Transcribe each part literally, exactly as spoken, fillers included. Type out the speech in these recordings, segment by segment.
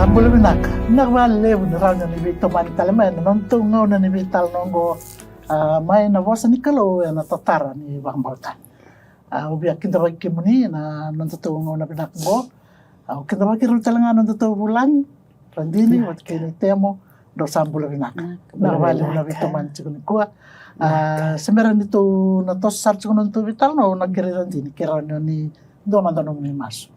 Bula vinaka. Vinaka vakalevu ni rawa ni veitomani tale mai ena nodatou gauna ni veitalanoa oqo, a, mai na vosa ni Kalou ena tatara ni vakabauta. A, au via kidavaki kemuni ena nodatou gauna vinaka oqo. A, au kidavaki rau tale ga na nodatou vulagi, Radini, vata kei Nei Temo, drau sa bula vinaka. Vinaka vakalevu na veitomani tiko nikua. A, se bera ni tou na toso sara tiko na nodatou veitalanoa, au na kerei Radini ke rawa ni dua mada nomuni masu.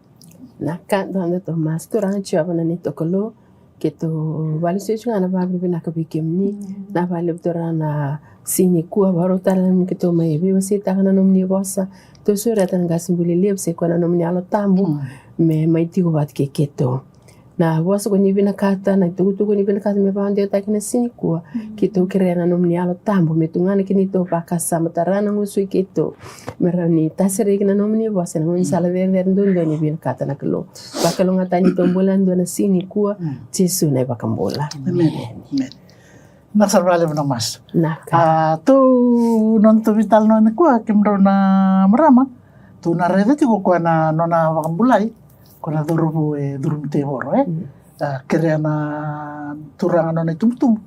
Vinaka, dua mada tou masu. Turaga Jiova na neitou Kalou, keitou vakalesuya tiko ga na vakavinavinaka vei kemuni. Vinaka vakalevu Turaga na siga nikua, vakarau tale na nomuni keitou mai veiwaseitaka na nomuni vosa. Tou sureta na qasenivuli levu se koya na nomuni Yalo Tabu me mai tiko vata kei keitou. Na vosa ko ni vinakata, na itukutuku ni vinakata me vakadewataki na siga nikua, keitou kerea na nomuni Yalo Tabu me tugana ki neitou vakasama, tara na gusu i keitou me rawa ni tasiraki na nomuni vosa ena gauna ni sala cecere duadua ni vinakata na Kalou. Vakalougatataka neitou bula yadua na siga nikua, Jisu na iVakabula. Emeni. Emeni. Vinaka sara vakalevu na masu. Vinaka. A, tou, nodatou veitalanoa nikua, kemudrau na marama, tou na raica tiko koya na nona vakabulai, ko na cauravou e curumi tevoro, e. A, kerea na turaga nona itubutubu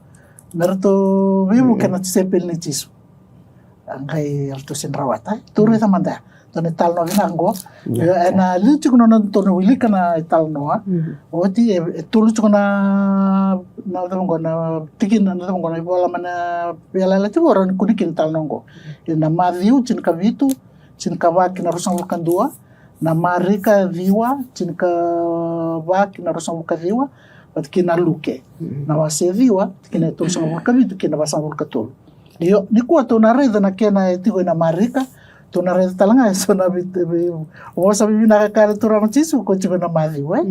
me ratou veivuke na tisaipeli nei Jisu. A, qai ratou sega ni rawata, e. Tou raica mada ya. Tou na italanoa vinaka oqo. Ena liu tiko na nodatou na wilika na italanoa. Oti e, e tolu tiko na, na cava oqo na tikina, na cava oqo na ivola mai na Veiyalayalati Vou, rawa ni kune kina italanoa oqo. Ena Maciu tinikavitu, tinikava ki na ruasagavulu ka dua, na Marika ciwa, tinikava ki na ruasagavulu ka ciwa, vata kei na Luke na wase ciwa, tikina e tolusagavulu ka vitu ki na vasagavulu ka tolu. Io, nikua tou na raica na kena e tiko ena Marika, tou na raica tale ga eso na vei, vei, vosa vivinaka kaya na Turaga o Jisu ko tiko ena Maciu, e.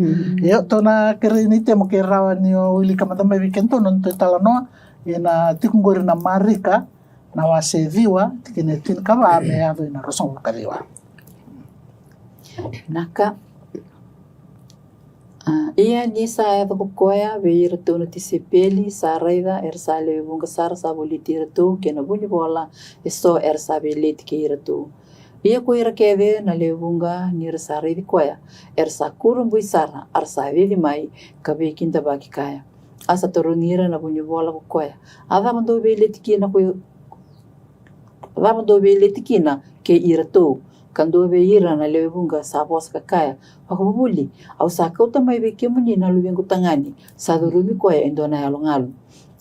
Io, tou na kerei Nei Temo ke rawa ni o wilika mada mai vei kedatou na nodatou italanoa, ena tiko oqori na Marika, na wase ciwa, tikina e tinikava me yaco ina ruasagavulu ka ciwa. Vinaka. A, ia ni sa yaco ko koya vei iratou na tisaipeli, sa raica era sa lewe vuqa sara sa voliti iratou kei na vunivola eso era sa veileti kei iratou. Ia ko ira kece na lewe vuqa ni ra sa raici koya, era sa kurabui sara, a ra sa cici mai ka veikidavaki kaya. A sa tarogi ira na vunivola ko koya, a cava dou veileti kina ko, cava dou veileti kina kei iratou? Ka dua vei ira na lewe vuqa sa vosa ka kaya, Vakavuvuli, au sa kauta mai vei kemuni na luvequ tagane, sa curumi koya e dua na yalogalu.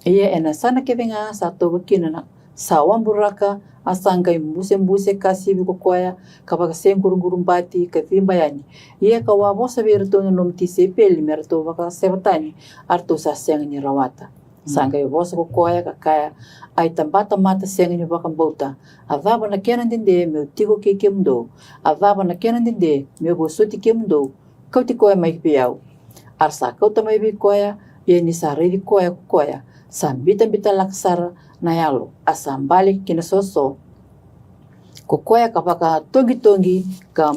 Ia ena yasana kece ga sa tauva kina na, sa waburaka, a sa qai busebuse kasivi ko koya, ka vakasequruqurubati, ka ciba yani. Ia ka'u a vosa vei iratou na nomu tisaipeli me ratou vakaseva tani, a ratou sa sega ni rawata. Sa qai vosa ko koya ka kaya, Ai tabatamata sega ni vakabauta, a cava na kena dede me'u tiko kei kemudou? A cava na kena dede me'u vosoti kemudou? Kauti koya mai vei au. A ra sa kauta mai vei koya, ia ni sa raici koya ko koya, sa bitabita laka sara na yalo, a sa bale ki na soso ko koya ka vakatogitogi ka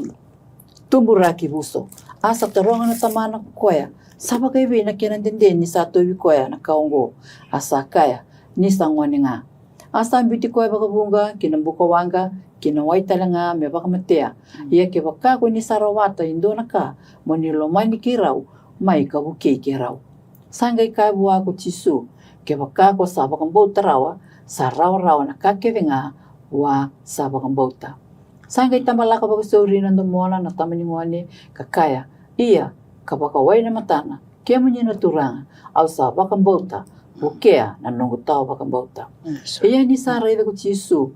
tuburaki vuso. A sa taroga na tamana ko koya, Sa vakaevei na kena dede ni sa tauvi koya na ka oqo? A sa kaya, Ni sa gone ga. A sa biuti koya vakavuqa ki na bukawaqa, ki na wai tale ga me vakamatea. Ia kevaka ko ni sa rawata e dua na ka, mo ni lomani keirau mai ka vukei keirau. Sa qai kaya vua ko Jisu, Kevaka ko sa vakabauta rawa, sa rawarawa na ka kece ga vua sa vakabauta. Sa qai tabalaka vakasauri na domona na tama ni gone, ka kaya, Ia, ka vakawai na matana, Kemuni na Turaga, au sa vakabauta, vukea na noqu tawa vakabauta. Ia ni sa raica ko Jisu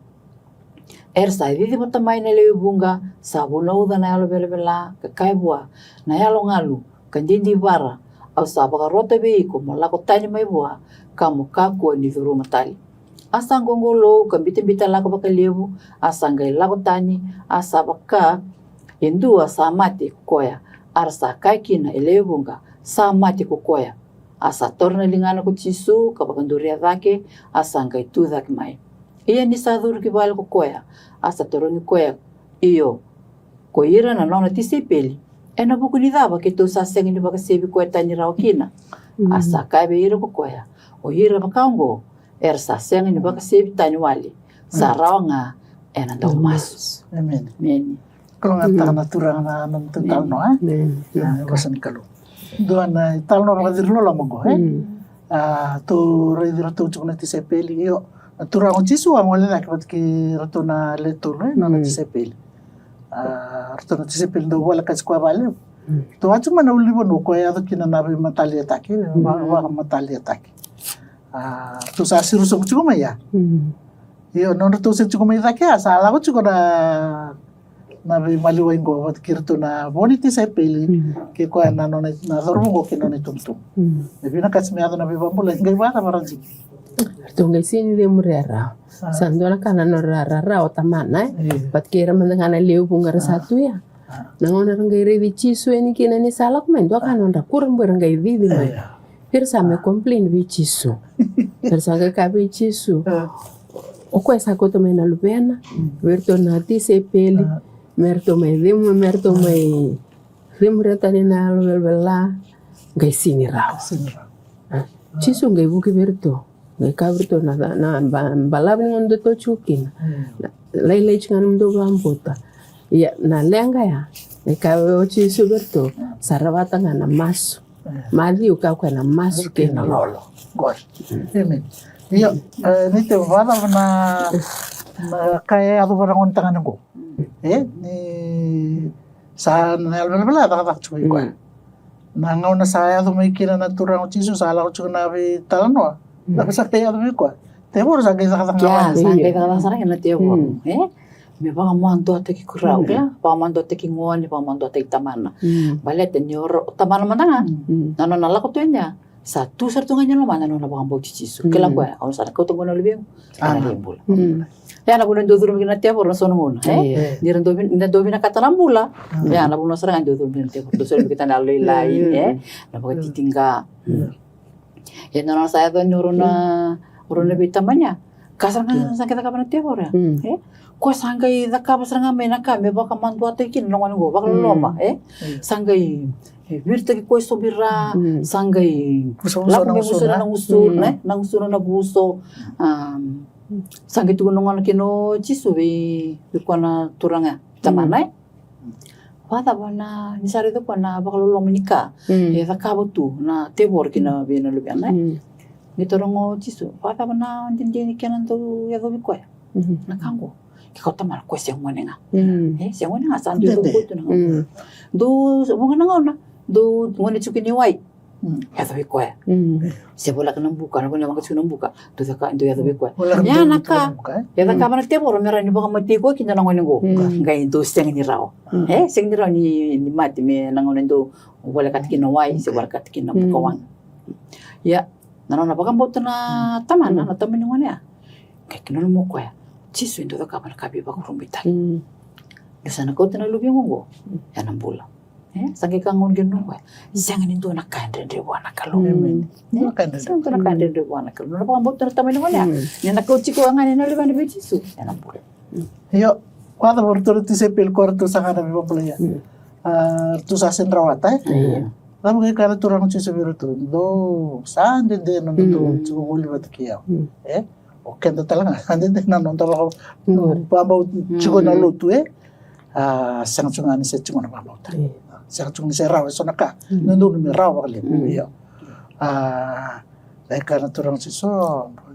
era sa cici vata mai na lewe vuqa, sa vunauca na yalo velavela, ka kaya vua, Na yalogalu, ka didivara, au sa vakarota vei iko mo lako tani mai vua, ka mo kakua ni curuma tale. A sa qoqolou ka bitabita lako vakalevu, a sa qai lako tani, a sa vaka e dua sa mate ko koya. A ra sa kaya kina e lewe vuqa, Sa mate ko koya. A sa taura na ligana ko Jisu ka vakaduria cake, a sa qai tu cake mai. Ia ni sa curu ki vale ko koya, a sa tarogi koya, io, ko ira na nona tisaipeli, Ena vuku ni cava keitou sa sega ni vakasevi koya tani rawa kina? A sa kaya vei ira ko koya, O ira vaka oqo era sa sega ni vakasevi tani wale, sa rawa ga ena dau masu. Emeni. Kalougata na Turaga na nodatou talanoa, e? Vosa ni Kalou. Dua na italanoa vakaciri loloma qo, e? Mm. A, tou raici iratou tiko na tisaipeli, io. Na Turaga o Jisu a gole cake vata kei iratou na le tolu, e, na nona tisaipeli. A, iratou na tisaipeli dau volekati koya vakalevu. Mm. Tou a tiko mai na ulunivanua o koya e yaco kina na veimataliataki, e, va-, vakamataliataki. A, tou sa siro sobu tiko mai ya. Mm. Io, nodratou se tiko mai cake ya, sa lako tiko na, na veimaliwai qo vata kei iratou na vo ni tisaipeli, mm, kei koya na nona, na cauravou qo kei na nona itubutubu. Mm. E vinakati me yaco na veivakabulai, qai vakacava ra Jimi? Ratou qai sega ni cemuri rawa. A. Sa dua na ka na nodra rarawa o tamana, e? Io. Vata kei ira mada ga na lewe vuqa ra sa tu ya. A. Na gauna ra qai raici Jisu yani kina ni sa lako mai, dua ka nodra kurabui, ra qai cici mai. Io. Vei ira sa mai complain vei Jisu. Vei ira sa qai kaya vei Jisu, a, o koya sa kauta mai na luvena, mm, vei iratou na tisaipeli, a, me ratou mai cemu, me ratou mai cemuri tani na yalo velavela, qai sega ni rawa. Sega ni rawa. A, Jisu qai vuki vei iratou. Qai kaya vei iratou na, na ba-, balavu ni gauna dou tiko kina. Mm. Na, lailai tiko ga na nomudou vakabauta. Ia, na leqa ya, qai kaya o Jisu vei iratou, sa rawata ga na masu. Maciu kaya o koya na masu kei na lolo. Good. Amen. Io, e, ni te vakacava na, na ka e yaco vua na gone tagane qo. E, ni sa na yalo velavela e cakacaka tiko i koya. Mm. Na gauna sa yaco mai kina na Turaga o Jisu, sa lako tiko na veitalanoa. Mm. Na ka sa qai yaco mai koya. Tevoro sa qai cakacaka ga. Sa qai cakacaka sara ga na tevoro. Mm. E? Me vakamaduataki kurau, mm, kila? Vakamaduataki gone, vakamaduataki tamana. Mm. Baleta ni o tamana mada ga, mm, na nona lako tu yani ya, sa tu sara tu ga ni lomana na nona vakabauti Jisu. Mm. Kila koya, au sa na kauta gona na luvequ, sa na lai bula. Mm. Ya na vuna dau curumi kina na tevoro na so na gauna, e? Io. Ni ra dau vin-, ni ra dau vinakata na bula. Mm. Ya na vuna sara ga dau curumi kina na tevoro, dau curumi kina na yalo lailai, mm, e? Na vakatitiqa. Mm. Ia na nona sa yaco ni o rau na, o rau na veitamani ya. Ka sara ga sa qai cakava na tevoro ya. Mm. E? Koya sa qai cakava sara ga mai na ka me vakamaduataki kina na gone qo, vakaloloma, e? Mm. Sa qai, e, viritaki koya sobu i ra, mm, sa qai lako me gusuna na gusuna, mm, e? Na gusuna na vuso. Am, sa qai tukuna gona kina o Jisu vei, vei koya na turaga, tamana, e? Vakacava na, ni sa raica o koya na vakaloloma ni ka, mm, e cakava tu na tevoro ki na vei na luvena, e? Mm. Qai taroga o Jisu, vakacava na dede ni kena dau yacovi koya? Mm. Na ka qo. Ke kau tamana, koya se gone ga. Mm. E, se gone ga, sa dau yacovi koya tu na gauna. Mm. Dau, vuqa na gauna, dau gone tiko kina i wai. Mm. Yacovi koya. Mm. Se voleka na buka, na vanua e vaka tiko na buka. Dau caka, dau yacovi koya. Voleka na buka, e? Ia na ka e cakava na tevoro me rawa ni vakamatei koya kina na gone qo. Mm. Qai dau sega ni rawa. Mm. E, sega ni rawa ni, ni mate me na gauna e dau volekata kina na wai, se volekata kina na buka waqa. Ia, na nona vakabauta na tamana, na tama ni gone ya. Qai kaya na nona mo koya, Jisu e dau cakava na ka veivakurabuitaki. Mm. Dau sa na kauta na luvequ qo, ena bula. E, sa qai kaya gona kina o koya, sega ni dua na ka e dredre vua na Kalou. Amen. E, sega ni dua na ka e dredre vua na Kalou. Nona vakabauta na tama ni gone ya. Mm. Ni na kauti koya ga ni na luvena vei Jisu, ena bula. Io, vakacava o ratou na tisaipeli ko ratou sa ga na veivakabulai ya. Mm. A, ratou sa sega ni rawata, e? Io. Cava qai kaya na Turaga o Jisu vei iratou? Dou sa dede na nodatou tiko voli vata kei au. Mm. E? O keda tale ga, sa dede na noda vaka-, vakabauta tiko na lotu, e? A, sega tiko ga ni se tiko na vakabauta. Io. Sega tiko ni se rawa eso na ka. Mm. Na dodonu me rawa vakalevu. Mm. Io. A, qai kaya na Turaga o Jisu,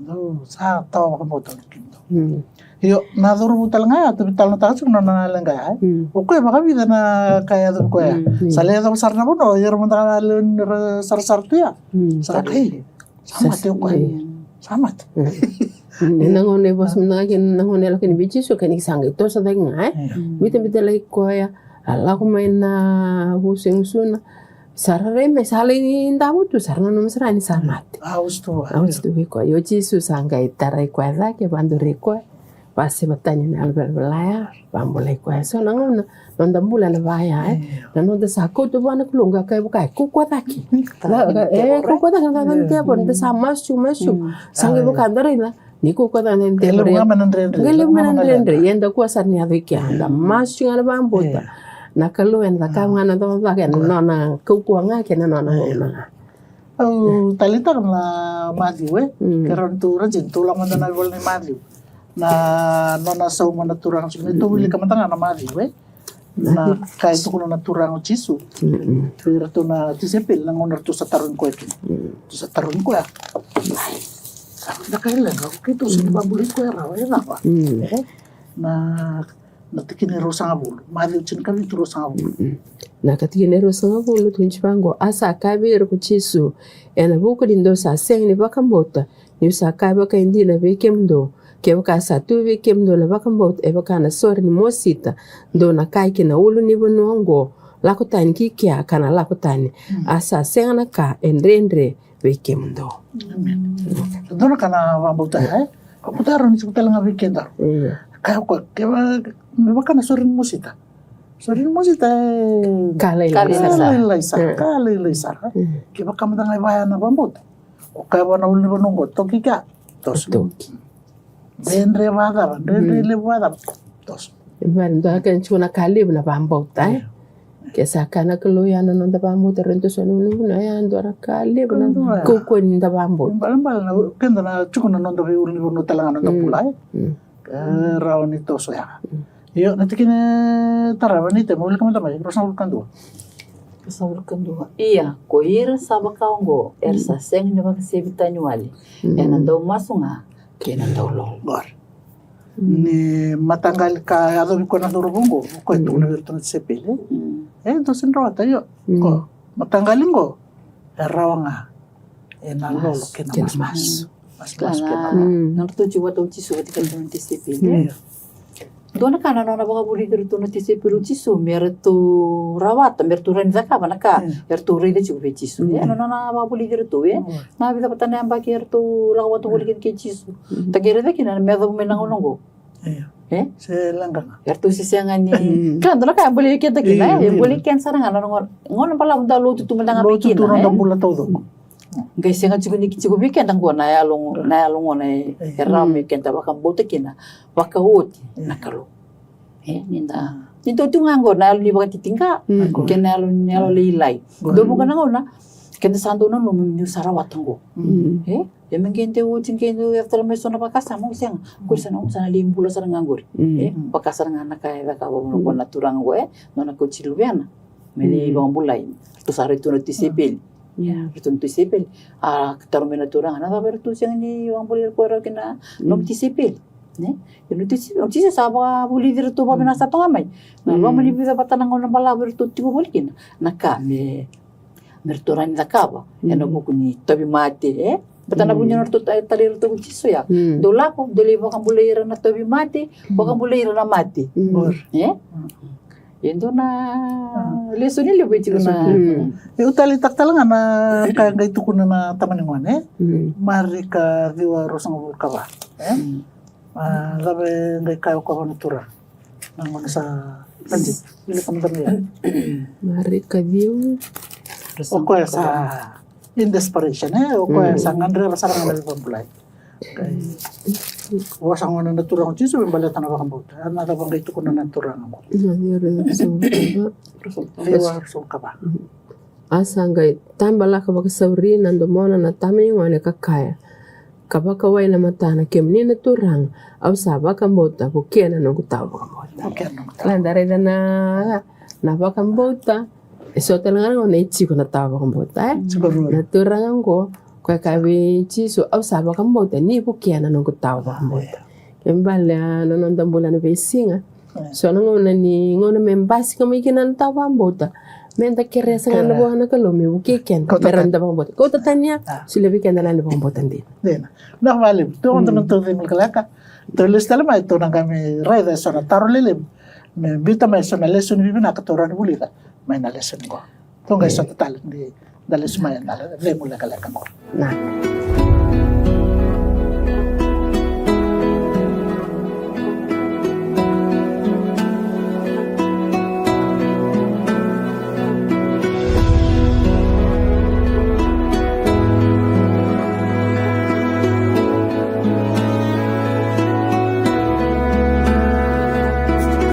dou sa tawa vakabauta na kingdom. Mm. Io, na cauravou tale ga ya, tou veitalanoataka tiko na nona leqa ya, e? Mm. O koya vakavica na ka e yacovi koya. Mm. Sa lai yacova sara na vanua, o ira mada ga na lewe ni ra sarasara tu ya. Mm. Sa qai, sa mate o koya. Sa mate. Mm. Ni na gauna e vosa mada ga kina, na gauna e lako kina vei Jisu, kena sa qai toso cake ga, e? Io. Bitabita laki koya, a lako mai na vuso e gusuna. Sa ra rai mai, sa lai davo tu, sa ra nanuma sara ni sa mate. A usu tu vei koya. A usu tu vei koya. Io, Jisu sa qai tarai koya cake, vaduri koya. Vaseva tani na yalo velavela ya, vabulai koya. So na gauna, noda bula ena vaya, e? Io. Na noda sa kauta vua na Kalou, qai kaya vaka, e kaukaua cake. E kaukaua cake na tevoro, noda sa masu, masu. Sa qai vaka da raica ni kaukaua cake na tevoro. Qai levu ga mai na dredre. Ia da kua sara ni yaco i kea, da masu ga na vakabauta. Na Kalou ena cakava ga na cakacaka ena nona kaukaua ga kei na nona gauna ga. Au taleitaka na Maciu, e? Mm. Ke rawa ni tou raica, tou lako mada na ivola ni Maciu. Na nona sauma na Turaga, me tou wilika mada ga na Maciu, e? Na ka e tukuna na Turaga o Jisu vei iratou na tisaipeli na gauna ratou sa tarogi koya kina. Ratou sa tarogi koya. Da kai leqa, keitou sega ni vakabulai koya rawa, e cava? E? Na, na tikina e ruasagavulu. Maciu tinikavitu, ruasagavulu. Na ka tikina e ruasagavulu, tukuni vaqo: A sa kaya vei ira ko Jisu: Ena vuku ni dou sa sega ni vakabauta, niu sa kaya vakaidina vei kemudou, kevaka sa tu vei kemudou na vakabauta e vaka na sore ni mosita, dou na kaya ki na ulunivanua oqo: Lako tani ki kea, ka na lako tani. A sa sega na ka e dredre vei kemudou. Dua na ka na vakabauta, e? Vakabauta e rawa ni tiko tale ga vei keda. Kaya o koya, keva, me vaka na sore ni mosita. Sore ni mosita e ka lailai sara. Ka lailai sara. Kevaka mada ga e vaya na vakabauta. O kaya vua na ulunivanua oqo, toki kea, toso. Toki. Dredre vacava, dredre levu vacava, toso. Vale, dua ka tiko na ka levu na vakabauta, e? Ke sa kaya na Kalou ya na noda vakabauta, rawa ni toso na ulunivanua, ya dua na ka levu na kaukauwa ni da vakabauta. Balebale na keda na tiko na noda veiulunivanua tale ga noda bula, e? E rawa ni toso ya. Io, na tikina e tarava ni temo, wilika mada mai, ruasagavulu ka dua. Ruasagavulu ka dua. Ia, ko ira sa vaka oqo, era sa sega ni vakasevi tani wale. Ena dau masu ga kei na dau lolo. Ni mataqali ka yacovi koya na cauravou oqo, o koya e tukuna vei iratou na tisaipeli. E dau sega ni rawata, io. Ko mataqali oqo e rawa ga ena lolo kei na masumasu. Masumasu kei na lolo. Na ratou tiko vata o Jisu vata kei iratou na tisaipeli. Dua na ka na nona vakavulici iratou na tisaipeli o Jisu me ratou rawata, me ratou rawa ni cakava na ka eratou raica tiko vei Jisu. E na nona vakavulici iratou, e na vica vata na yabaki eratou lako vata voli kina kei Jisu. Taqi raica kina me yacovi mai na gauna oqo. E? Se leqa ga. Eratou se sega ni ka dua na ka e bolei keda kina, e bolei keda sara ga na nona gauna balavu da lotu tu mada ga mai kina, e? Qai sega tiko ni tiko vei keda qo na yalo, na yalo gona e rawa me keda vakabauta kina vakaoti na Kalou. E, ni da, ni dau tu ga qo na yalo ni vakatitiqa kei na yalo, ni yalo lailai. Dau vuqa na gauna keda sa dau nanuma niu sa rawata qo. E, e me qai dau oti qai dau yaco tale mai so na vakasama, au sega. Qori sa na, au sa na lai bula sara ga qori. E, vaka sara ga na ka e cakava na Turaga qo, e, nona kauti luvena me lai vakabulai. Ratou sa rai tu na tisaipeli. Ia, ratou na tisaipeli. A taro mai na Turaga, na cava eratou sega ni vakabulai ira ko rawa kina nomu tisaipeli? Ne? Ia na tisaipeli, o Jisu sa vakavulici iratou vakavinaka sa toka mai. Na loma ni vica vata na gauna balavu eratou tiko voli kina. Na ka me, me ratou rawa ni cakava ena vuku ni tauvimate, e? Vata na vuni na ratou ta-, talai iratou ko Jisu ya. Dou lako, dou lai vakabulai ira na tauvimate, vakabulai ira na mate. E? E dua na lesoni levu e tiko na. E, au taleitaka tale ga na ka e qai tukuna na tama ni gone, e? Marika ciwa ruasagavulu ka va, e? A, cava e qai kaya o koya vua na Turaga? Na gone sa, sa, wilika mada mai. Marika ciwa. O koya sa in desperation, e? O koya sa gadreva sara ga na veivakabulai. Qai vosa gona na Turaga o Jisu me baleta na vakabauta. A na cava qai tukuna na Turaga qo? Ciwa ruasagavulu ka va. A sa qai tabalaka vakasauri na domona na tama ni gone ka kaya, ka vakawai na matana, kemuni na Turaga, au sa vakabauta, vukea na noqu tawa vakabauta. Vukea na noqu tawa. Lada raica na, na vakabauta. E so tale ga na gauna e tiko na tawa vakabauta, e? Tiko ruarua. Na Turaga oqo, koya kaya vei Jisu, au sa vakabauta, ni vukea na noqu tawa vakabauta. Kena ibalebale, a, na noda bula na veisiga. So na gauna ni, gauna me basika mai kina na tawa vakabauta. Meda kerea sara ga na vua na Kalou me vukei keda. Kauta tani. Me rawa ni da vakabauta. Kauta tani ya, solia vei keda na vakabauta dina. Dina. Vinaka vakalevu. Tou oqo na noda cegu lekaleka. Tou lesu tale mai, tou na qai mai raica e so na taro lelevu. Me biuta mai e so na lesoni vivinaka tou rawa ni vulica mai na lesoni qo. Tou qai sota tale ni da lesu mai ena cegu lekaleka qo. Na.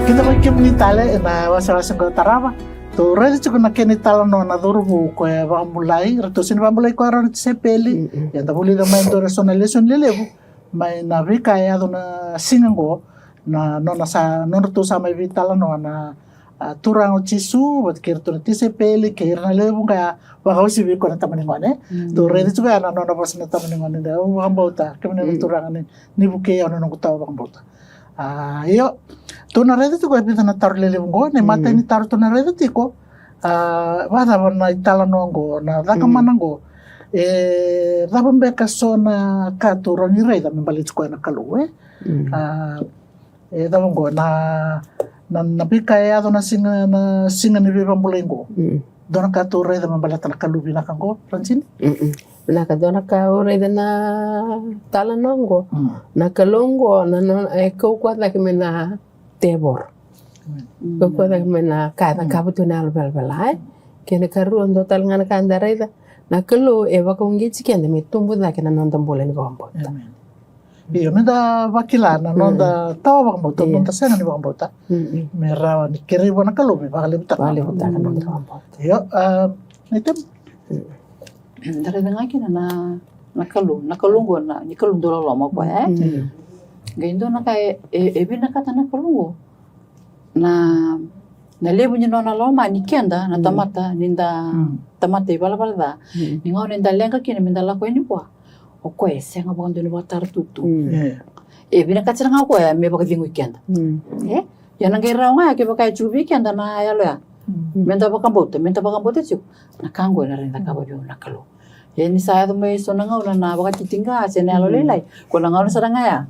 Kidavaki kemuni tale ena wasewase qo tarava. Tou raica tiko na kena italanoa na cauravou ko e vakabulai, ratou sega ni vakabulai koya rawa na tisaipeli. Ia da vulica mai e dua e so na lesoni lelevu mai na veika e yaco na siga qo, na nona sa, nodratou sa mai veitalanoa na A, Turaga o Jisu vata kei iratou na tisaipeli kei ira na lewe vuqa ya, vakauasivi koya na tama ni gone. Tou raica tiko ya na nona vosa na tama ni gone, de au vakabauta kemuni na Turaga ni, ni vukei au na noqu tawa vakabauta. A, io, tou na raica tiko e vica na taro lelevu qo, na imatai ni taro tou na raica tiko. A, vakacava na italanoa qo, na cakamana qo? E cava beka so na ka tou rawa ni raica me baleti koya na Kalou, e? A, e cava qo na, na, na veika e yaco na siga, na siga ni veivakabulai qo? Dua na ka tou raica me baleta na Kalou vinaka qo, Rajini? Vinaka, dua na ka au raica na talanoa qo. Na Kalou qo, na, na, e kaukaua cake mai na tevoro. Kaukaua cake mai na ka e cakava tu na yalo velavela, e? Kena ikarua, dua tale ga na ka eda raica, na Kalou e vakauqeti keda me tubu cake na noda bula ni vakabauta. Io, meda vakila na noda tawa vakabauta, noda sega ni vakabauta. Me rawa ni kerei vua na Kalou me vakalevutaka na noda vakabauta. Io, a, na item. Da raica ga kina na, na Kalou, na Kalou qo na, ni Kalou dau loloma o koya, e? Qai dua na ka e, e, e vinakata na Kalou qo. Na, na levu ni nona lomani keda na tamata, ni da tamata ivalavala ca. Ni gauna eda leqa kina meda lako yani vua, o koya e sega vakadua ni vakatara tutu. E vinakata sara ga o koya me vakacegui keda. E? Ia na qai rawa ga kevaka e tiko vei keda na yalo ya. Meda vakabauta, meda vakabauta tiko. Na ka qo ena rawa ni cakava vei au na Kalou. Ia ni sa yaco mai so na gauna na vakatitiqa se na yalo lailai, ko na gauna sara ga ya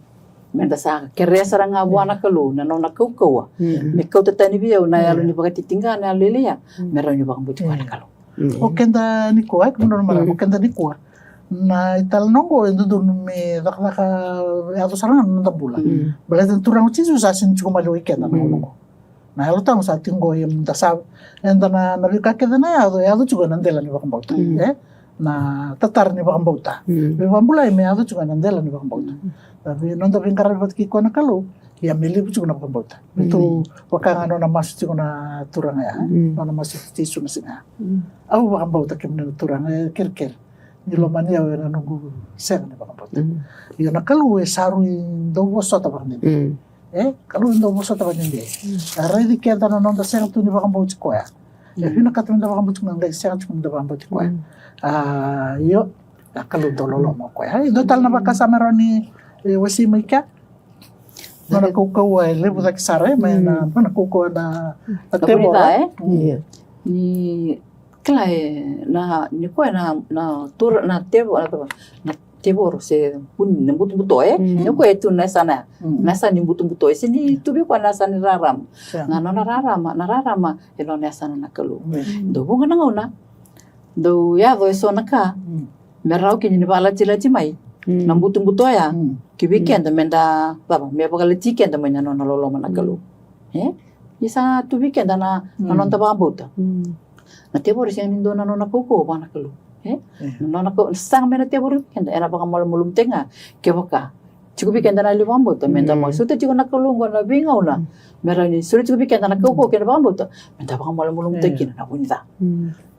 meda sa kerea sara ga vua na Kalou na nona kaukaua me kauta tani vei au na yalo ni vakatitiqa, na yalo lailai ya, me rawa ni vakabauti koya na Kalou. O keda nikua, e, kemudou na marama, o keda nikua, na italanoa qo e dodonu me cakacaka, yaco sara ga na noda bula. Baleta na Turaga o Jisu sa sega ni tiko maliwai keda na gauna qo. Na Yalo Tabu sa tiko qo, ia meda sa, eda na, na veika kece na yaco, yaco tiko ena dela ni vakabauta, e? Na tatara ni vakabauta. Veivakabulai me yaco tiko ena dela ni vakabauta. Vei noda veiqaravi vata kei koya na Kalou, ia me levu tiko na vakabauta. Me tou vaka ga nona masu tiko na turaga ya, nona masu Jisu na siga ya. Au vakabauta kemuni na turaga, e, kerekere ni lomani au ena noqu sega ni vakabauta. Ia na Kalou e sa rui dau vosota vakadede. E, Kalou e dau vosota vakadede. E raici keda na noda sega tu ni vakabauti koya. E vinakata meda vakabauti koya, qai sega tiko meda vakabauti koya. A, io, a Kalou dau loloma o koya. E dua tale na vakasama e rawa ni, e, wasei mai kea. Nona kaukauwa e levu cake sara, e, mai na, nona kaukauwa na, na tevoro, e? Ni kila, e, na, ni koya na, na tura, na tevoro, na tevoro se buni, na butobuto, e? Ni koya e tu na yasana, na yasana ni butobuto, e? Se ni tu vei koya na yasana ni rarama. Na nona rarama, na rarama e nona yasana na Kalou. Dau vuqa na gauna dau yaco eso na ka me rawa kina ni vakalatilati mai na butobuto ya ki vei keda, meda cava, me vakalati keda mai na nona loloma na Kalou. E? Ni sa tu vei keda na, na noda vakabauta. Na tevoro e sega ni dua na nona kaukauwa vua na Kalou. E? Na nona kau, sasaga mai na tevoro vei keda, ena vakamalumalumutaki ga kevaka tiko vei keda na lewe ni vakabauta, meda masuta tiko na Kalou qo na veigauna me rawa ni soli tiko vei keda na kaukauwa kei na vakabauta, meda vakamalumalumutaki kina na vu ni ca.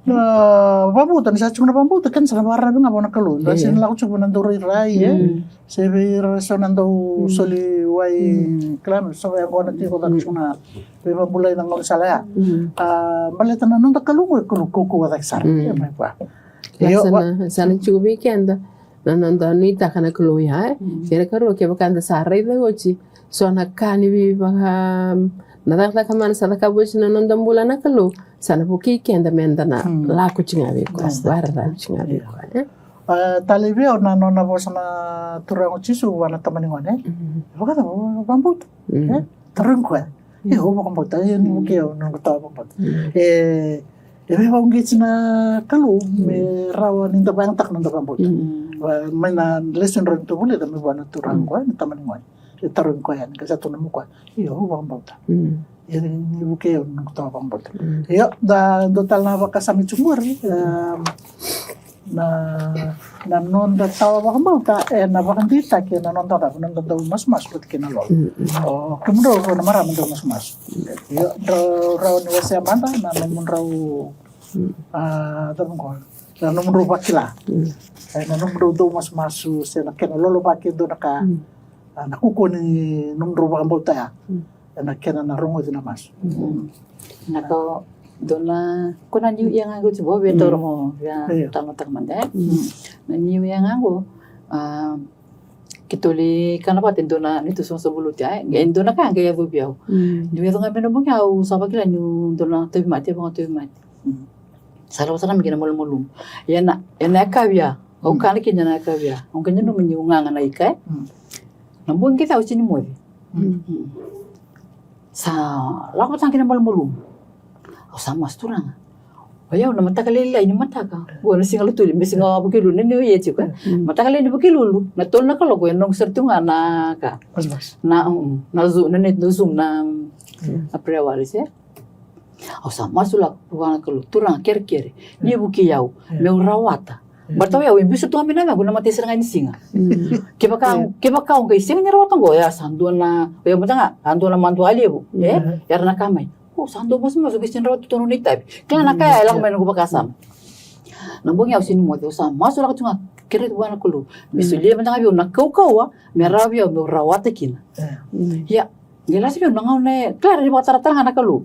Na vakabauta, ni sa tiko na vakabauta, keda sa na vakararavi ga vua na Kalou. Da sega ni lako tiko vua na dau rairai, e? Se vei ira eso na dau soli wai, kila, me sova yaqona tiko, caka tiko na veivakabulai na gaunisala ya. A, baleta na noda Kalou qo e Kalou kaukauwa cake sara. E mai vua. Io, sa na, sa na tiko vei keda na noda nuitaka na Kalou ya, e? Kena ikarua, kevaka da sa raica oti so na ka ni veivaka, na cakacaka mana sa cakava oti na noda bula na Kalou, sa na vukei keda meda na lako tiko ga vei koya, vakararavi tiko ga vei koya, e? A, talei vei au na nona vosa na Turaga o Jisu vua na tama ni gone, e? Vakacava, vakabauta, e? Tarogi koya. Io, au vakabauta, ia ni vukei au na noqu tawa vakabauta. E, e veivakauqeti na Kalou me rawa ni da vakayagataka na noda vakabauta. Mai na lesoni rawa ni tou vulica mai vua na turaga qo, na tama ni gone. E tarogi koya yani, ka sa tukuna mai o koya, io, au vakabauta. Ia ni vukei au na noqu tawa vakabauta. Io, da dua tale na vakasama tiko qori, e, na, na noda tawa vakabauta ena vakadeitaki ena noda cava, noda dau masumasu vata kei na lolo. O kemudrau rua na marama dau masumasu, io, drau rawa ni wasea mada na nomudrau, a, cava qo, na nomudrau vakila, e, na nomudrau dau masumasu se na kena lolo vaka e dua na ka, a, na kaukauwa ni nomudrau vakabauta ya. na kena na rogoci na masu. Na ka dua na ko na niu ia ga qo ti vo via taura mo via tamataka mada e. Na niu ia ga qo a keitou lai kana vata e dua na neitou soqosoqo valuti a e dua na ka qai yacovi au. Niu yaco ga mai na bogi au sa vakila niu dua na tauvimate, e vaka tauvimate. Sa lako sara mai kina malumalumu. Ia na, ia na yakavi ya. Au kana kina na yakavi ya. Au qai nanuma niu gaga na ika e. Na bogi kece au sini moce. Sa lako vata kina malumalumu. Au sa masu turaga. O yau na mataka lailai ni mataka. Ua na siga Lotuli, me siga Vukelulu, na niu ia tiko e. Mataka lailai ni Vukelulu, na tolu na kaloko e noqu sara tu ga na ka. Na, na Zoom, na net, na Zoom, na prayer warriors e. Au sa masu lako vua na Kalou, Turaga kerekere ni vukei au meu rawata. Baleta o yau e biuta tu ga mai na yacaqu na matai sara ga ni siga. Kevaka, kevaka au qai sega ni rawata oqo, e a sa dua na, o yau mada ga a dua na madua levu e, era na ka mai. O sa dua masumasu qai sega ni rawata tu na nona itavi. Kila na ka ya e lako mai na noqu vakasama. Na bogi au sega ni moce, au sa masu lako tu ga kerei vua na Kalou me solia mada ga vei au na kaukauwa me rawa vei au meu rawata kina. Ia qai lasa vei au na gauna e, kila ni vakataratara ga na Kalou.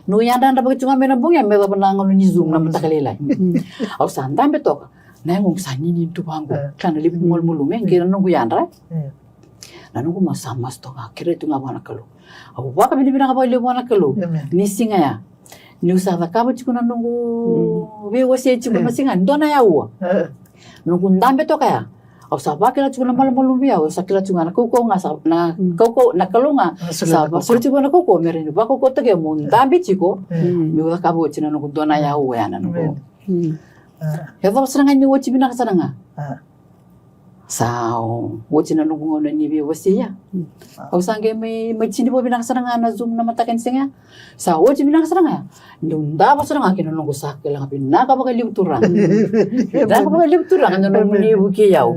Niu yadra, yadra vaka tu ga mai na bogi me yacova na gauna ni Zoom na mataka lailai. Au sa dabe toka. Na yagoqu sa ninini tu vaqo. Kila na levu ni malumalumu e, qai na noqu yadra. Na noqu masu sa masu toka, kerei tu ga vua na Kalou. Au vakavinavinaka vakalevu vua na Kalou ni siga ya. Niu sa cakava tiko na noqu veiwasei tiko na siga, dua na yaua. Noqu dabe toka ya. Au sa vakila tiko na malumalumu vei au, au sa kila tiko ga na kaukauwa ga sa, na kaukauwa, na Kalou ga sa vakasoli tiko na kaukauwa me rawa ni vakaukauwataki au meu dabe tiko. Meu cakava oti na noqu dua na yaua ya na noqu. Yacova sara ga ni oti vinaka sara ga. Sa oti na noqu gauna ni veiwasei ya. Au sa qai mai, mai tini vakavinaka sara ga na Zoom na mataka ni siga ya. Sa oti vinaka sara ga. Niu davo sara ga kina noqu sa kila ga vinaka vakalevu Turaga. Vinaka vakalevu Turaga na nomuni vukei au.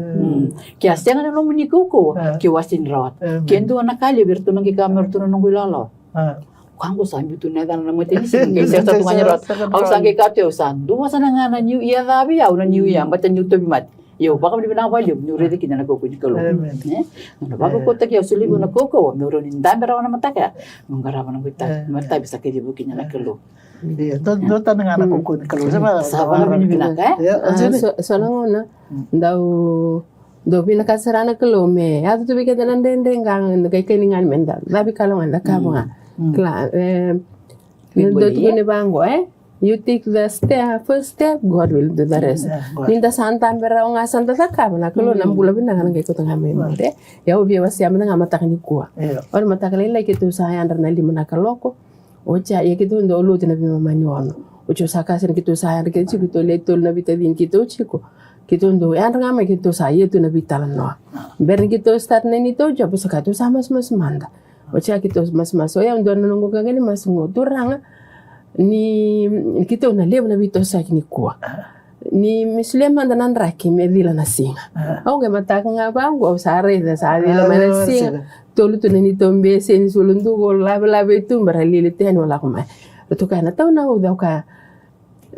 Ke a sega na nomuni kaukauwa, ke au a sega ni rawata. Ke dua na ka levu eratou na qai kaya mai ratou na noqu ilawalawa. Koya qo sa biu tu na yacana na matai ni siga, qai sega sara tu ga ni rawata. Au sa qai kaya tu au sa dua sara ga na niu ia cavi au na niu ia, baleta niu tauvimate. Ia au vakavinavinaka vakalevu niu raica kina na kaukauwa ni Kalou. Na vakaukauwataki au, solia vei au na kaukauwa meu rawa ni dabe rawa na mataka ya, meu qarava na noqu itavi, na itavi sa kacivi au kina na Kalou. Ia dua, dua tani ga na kaukauwa ni Kalou. Sa vakavinavinaka e. So na gauna dau, dau vinaka sara na Kalou me yaco tu vei keda na dredre ga, na kaikai ni ga me da cavi Kalou ga, da kava ga. Kila e, dau tukuni vaqo e. You take the step, first step, God will do the rest. Ni da sa dabe rawa ga sa da cakava, na Kalou na bula vinaka na qai kauta ga mai mada. Ia au via wasea mada ga mataka nikua. O na mataka lailai keitou sa yadra na lima na kaloko. Oti ya, ia keitou dau lotu na veimama ni ono. Oti au sa kaya sara ni keitou sa yadra keitou tiko, keitou le tolu na veitacini keitou tiko. Keitou dau yadra ga mai keitou sa ia tu na veitalanoa. Bera ni keitou start na neitou job, au sa kaya keitou sa masumasu mada. Oti ya keitou masumasu, o yau dua na noqu qaqa ni masu qo, Turaga, ni keitou na levu na veitosoyaki nikua. Ni me solia mada na draki me cila na siga. Au qai mataka ga vaqo, au sa raica sa cila mai na siga. Tolu tu na neitou bese ni sulu duku, lavelave i tuba, ra lili tani, au lako mai. Ratou kaya na tau na uca, au kaya,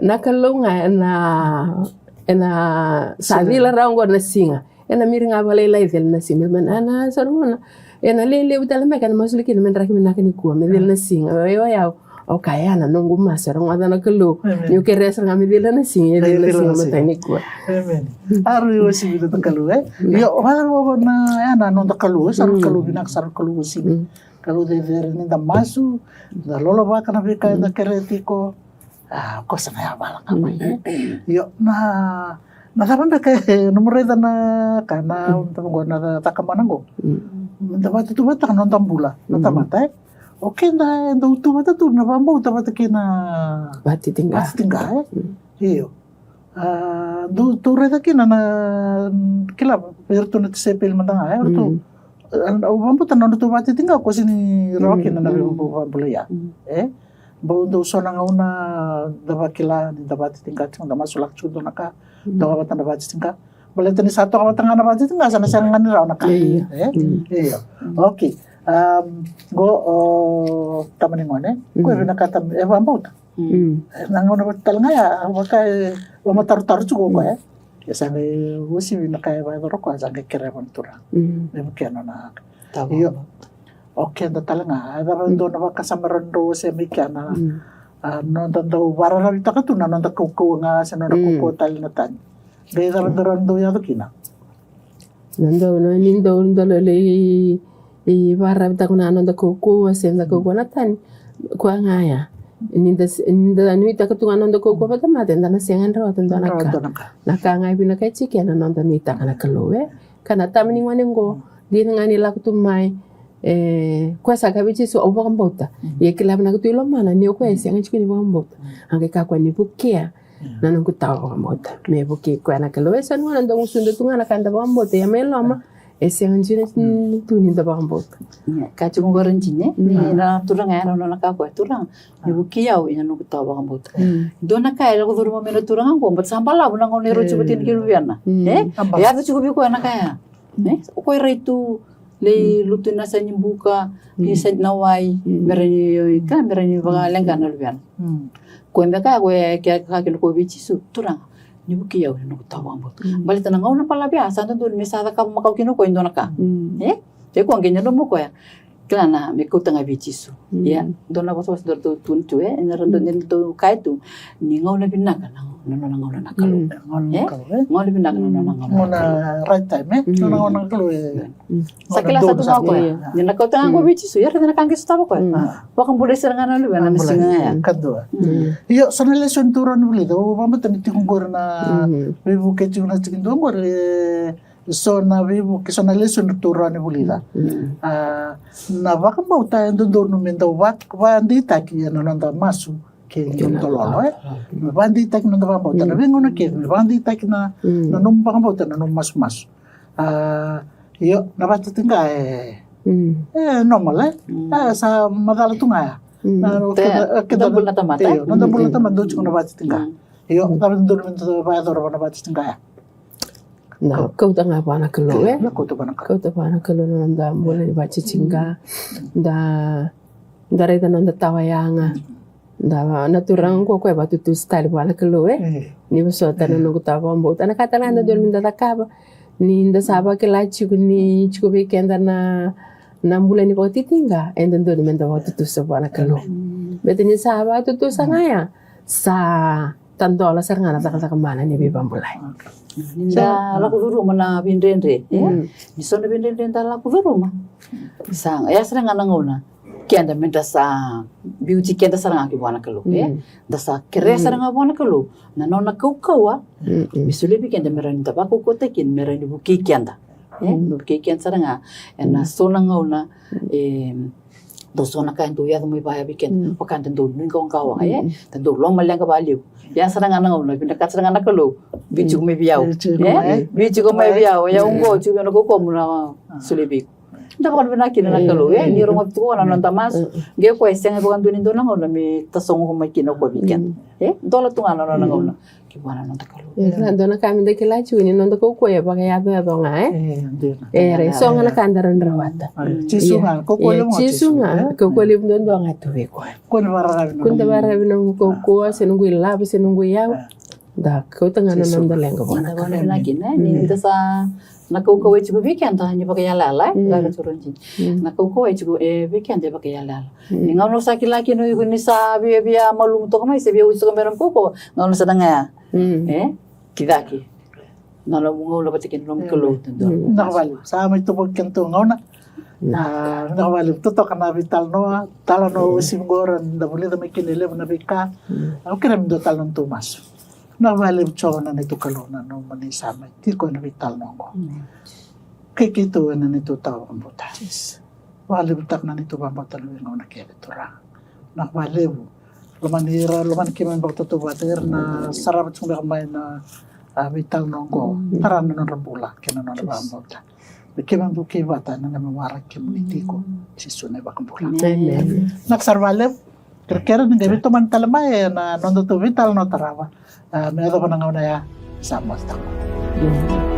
na Kalou ga ena, ena sa cila rawa oqo na siga. Ena miri ga vakalailai cila na siga. Me na, na sa rogona. Ena lelevu tale mai ka na masulaki na me draki vinaka nikua me cila na siga. O yau, o yau, au kaya na noqu masu, rogoca na Kalou. Niu kerea sara ga me cila na siga, e cila na siga matai nikua. Amen. Aru i wasi vinaka na Kalou e. Io, vaka na ya na noda Kalou, sa na Kalou vinaka, sa na Kalou wasi. Kalou cecere ni da masu, da lolovaka na veika eda kerea tiko. A, kosa na yavala ka mai. Io, na, na cava beka e, nomu raica na ka na, na cakamana qo. Da vatutuvata na noda bula na tamata e. O keda e dau tuvata tu na vabauta vata kei na vatitiqa. Vatitiqa e. Io. A, dau, dau raica kina na, kila, vei iratou na tisaipeli mada ga e, iratou. Au vabauta na nodratou vatitiqa, ko sega ni rawa kina na veivabulai ya. E? Bau dau so na gauna da vakila ni da vatitiqa tiko, da masulaka tiko dua na ka, da vavata na vatitiqa. Baleta ni sa toka vata ga na vatitiqa, sa na sega ga ni rawa na ka. Io. E? Io. Okay. Qo o tamani gone, ko e vinakata e vabauta. Na gauna vata tale ga ya, vaka e vamatarutaru tiko o koya. E sa qai uasivi na ka e vakayacora o koya, sa qai kerea vua na Turaga me vukea na nona. Io. o keda tale ga, e cava e dua na vakasama rawa ni dou wasea mai kea na, a, noda dau vakararavitaka tu na noda kaukauwa ga se noda kaukauwa tale na tani. Qai cava e dua rawa ni dou yaco kina? Na dau, na ni dau, dau lele i, i vakararavitaka na noda kaukauwa se da kaukauwa na tani. Koya ga ya. Ni da, ni da nuitaka tu ga na noda kaukauwa vata mata, eda na sega ni rawata dua na ka. Na ka ga e vinakati kina na noda nuitaka na Kalou, e. Ka na tama ni gone qo, dina ga ni lako tu mai, e, koya sa kaya vei Jisu, au vakabauta. Ia kila vinaka tu i lomana ni o koya e sega tiko ni vakabauta. A qai kaya koya ni vukea na noqu tawa vakabauta. Me vukei koya na Kalou. E sa nua na dau gusuda tu ga na ka da vakabauta. Ia mai loma, e sega dina tu ni da vakabauta. Ka tiko qori dina, ni na turaga ya na nona kaya koya, Turaga, me vukei au ena noqu tawa vakabauta. Dua na ka e lako curuma mai na turaga qo, baleta sa balavu na gauna e rau tiko vata kei na luvena. E? E yaco tiko vei koya na ka ya. E? O koya e rai tu, lai lutu ena yasa ni buka, ni yasa na wai, me rawa ni, ka, me rawa ni vakaleqa na luvena. Koya beka ya, koya e kaya kina o koya vei Jisu, Turaga, ni vukei au ena noqu tawa vakabauta. Baleta na gauna balavu ya, sa dodonu me sa cakava makawa kina o koya e dua na ka. E? E koya qai nanuma o koya. Kila na, me kauta ga vei Jisu. Ia, dua na vosavosa dua ratou tukuna tu, e, na ratou, na ratou kaya tu, ni gauna vinaka na, na nona gauna na Kalou. E? Gauna vinaka na nona gauna na Kalou. Gauna right time, e? Nona gauna na Kalou, e. Sa kila sara tu ga o koya. Ni na kauta ga qo vei Jisu, ia raica na ka qai sotava o koya. Vakabulai sara ga na luvena na siga ya. Ka dua. Io, so na lesoni tu rawa ni vulica, au vakabauta ni tiko qori na veivuke tiko na tiki dua qori, e, so na veivuke, so na lesoni tu rawa ni vulica. A, na vakabauta e dodonu me dau va, vadeitaki ena noda masu kei noda lolo, e. Me vadeitaki noda vakabauta, na veigauna kece, me vadeitaki na, na nomu vakabauta, na nomu masumasu. A, io, na vakatitiqa e, e normal, e. E, sa macala tu ga ya. Na, keda, keda bula na tamata, io, noda bula na tamata, dau tiko na vakatitiqa. Io, cava e dodonu me da vakayacora vua na vakatitiqa ya? Na kauta ga vua na Kalou, e? Na kauta vua na Kalou. Kauta vua na Kalou na noda bula ni vakatitiqa. Da, da raica na noda tawa yaga. Da, na turaga qo o koya e vakatutusa tale vua na Kalou, e? Ni vosota na noqu tawa vakabauta. Na ka tale ga e dodonu me da cakava. Ni da sa vakila tiko ni tiko vei keda na, na bula ni vakatitiqa, e dodonu me da vakatutusa vua na Kalou. Baleta ni sa vakatutusa ga ya, sa tadola sara ga na cakacaka mana ni veivakabulai. Ni da lako curuma na veidredre, e? Ni so na veidredre da lako curuma. Sa, ya sara ga na gauna keda me da sa biuti keda sara ga ki vua na Kalou, e? Da sa kerea sara ga vua na Kalou na nona kaukauwa me solia vei keda, me rawa ni da vakaukauwataki kina, me rawa ni vukei keda. E, me vukei keda sara ga ena so na gauna, e, dau so na ka e dau yaco mai vaya vei keda, vaka da dau nuiqawaqawa, e, da dau lomaleqa vakalevu. Ya sara ga na gauna vinakata sara ga na Kalou, biu tiko mai vei au, e, biu tiko mai vei au, e, au qo tiko vei au na kaukaua meu na solia vei iko. Da vakavinavinaka kina na Kalou, e, ni rogoca tiko na noda masu. Qai o koya e sega vakadua ni dua na gauna me tasogo mai kina o koya vei keda. E, dola tu ga na nona gauna ki vua na noda Kalou. E, sa dua na ka me da kila tiko ni noda kaukaua e vakayacoyaco ga, e? E, dina. E, era, e so ga na ka da rawa ni rawata. Jisu ga, kaukaua levu ga Jisu ga, e? Kaukaua levu duadua ga tu vei koya. Kua ni vakararavi na noqu, kua ni vakararavi na noqu kaukaua, se noqu ilavo, se noqu iyau. Da kauta ga na noda leqa vua na Kalou. Da vakavinavinaka kina, e? Ni da sa, na kaukaua e tiko vei keda ni vakaiyalayala, e? Qai na toro dina. Na kaukaua e tiko, e, vei keda e vakaiyalayala. Ni gauna o sa kila kina o iko ni sa via, via malumu toka mai, se via uci toka mai na nomu kaukaua, gauna sa na gaya. E? Ki cake. Na nomu gauna vata kei na nomu Kalou. Vinaka vakalevu. Sa mai tovo kina tu gauna. A, vinaka vakalevu. Totoka na veitalanoa, talanoa uasivi qo, da vulica mai kina e levu na veika. Au kerea me dua tale na nodatou masu. Vinaka vakalevu Jiova na neitou Kalou na nomuni sa mai tiko ena veitalanoa qo. Kei keitou ena neitou tawa vakabauta. Vakalevutaka na neitou vakabauta ena veigauna kece Turaga. Vinaka vakalevu. Lomani ira, lomani keimami vakatautauvata, ira na sarava tiko beka mai na, a, veitalanoa oqo. Tara na nodra bula kei na nodra vakabauta. Me keimami vukei vata ena neimami waraki kemuni tiko. Jisu na iVakabula. Emeni. Vinaka sara vakalevu. Kerekere ni qai veitomani tale mai ena nodatou veitalanoa tarava. A, me yacova na gauna ya, sa moce tale.